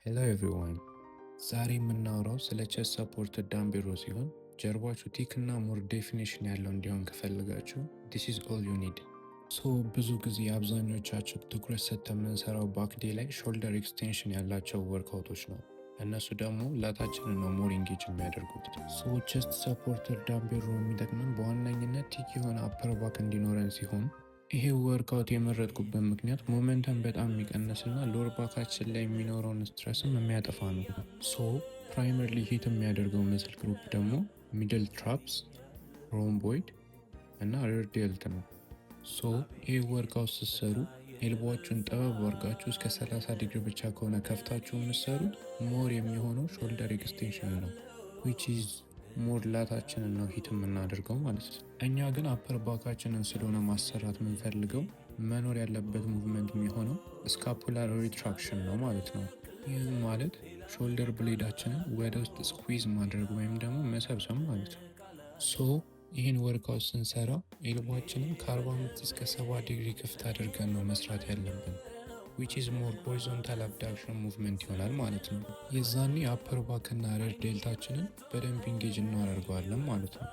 Hello everyone፣ ዛሬ የምናወራው ስለ chest supported dumbbell row ሲሆን ጀርባችሁ thick እና more definition ያለው እንዲሆን ከፈለጋችሁ this is all you need። So ብዙ ጊዜ አብዛኞቻችን ትኩረት ሰጥተን የምንሰራው back day ላይ shoulder extension ያላቸው workout ኦች ነው። እነሱ ደግሞ lat ኣችንን ነው more engage የሚያደርጉት። So chest supported dumbbell row የሚጠቅመን በዋነኝነት thick የሆነ upper back እንዲኖረን ሲሆን ይሄ workout የመረጥኩበት ምክንያት momentum በጣም የሚቀንስና lower back ኣችን ላይ የሚኖረውን stress ም የሚያጠፋ ነው። So primarily hit የሚያደርገው muscle group ደግሞ middle traps፣ rhomboid እና rear delt ነው። So ይህ workout ስትሰሩ elbow ኣችሁን ጠበብ አድርጋችሁ እስከ 30 ዲግሪ ብቻ ከሆነ ከፍታችሁ የምትሰሩት more የሚሆነው shoulder extension ነው፣ which is more lat ኣችንን ነው hit የምናደርገው ማለት ነው። እኛ ግን upper back ኣችንን ስለሆነ ማሰራት የምንፈልገው መኖር ያለበት movement የሚሆነው scapular retraction ነው ማለት ነው። ይህም ማለት shoulder blade ኣችንን ወደ ውስጥ squeeze ማድረግ ወይም ደግሞ መሰብሰብ ማለት ነው። So ይህን workout ስንሰራ elbow ኣችንን ከ45 እስከ 70 ዲግሪ ክፍት አድርገን ነው መስራት ያለብን፣ which is more horizontal abduction movement ይሆናል ማለት ነው። የዛኔ upper back እና rear delt ኣችንን በደንብ engage እናደርገዋለን ማለት ነው።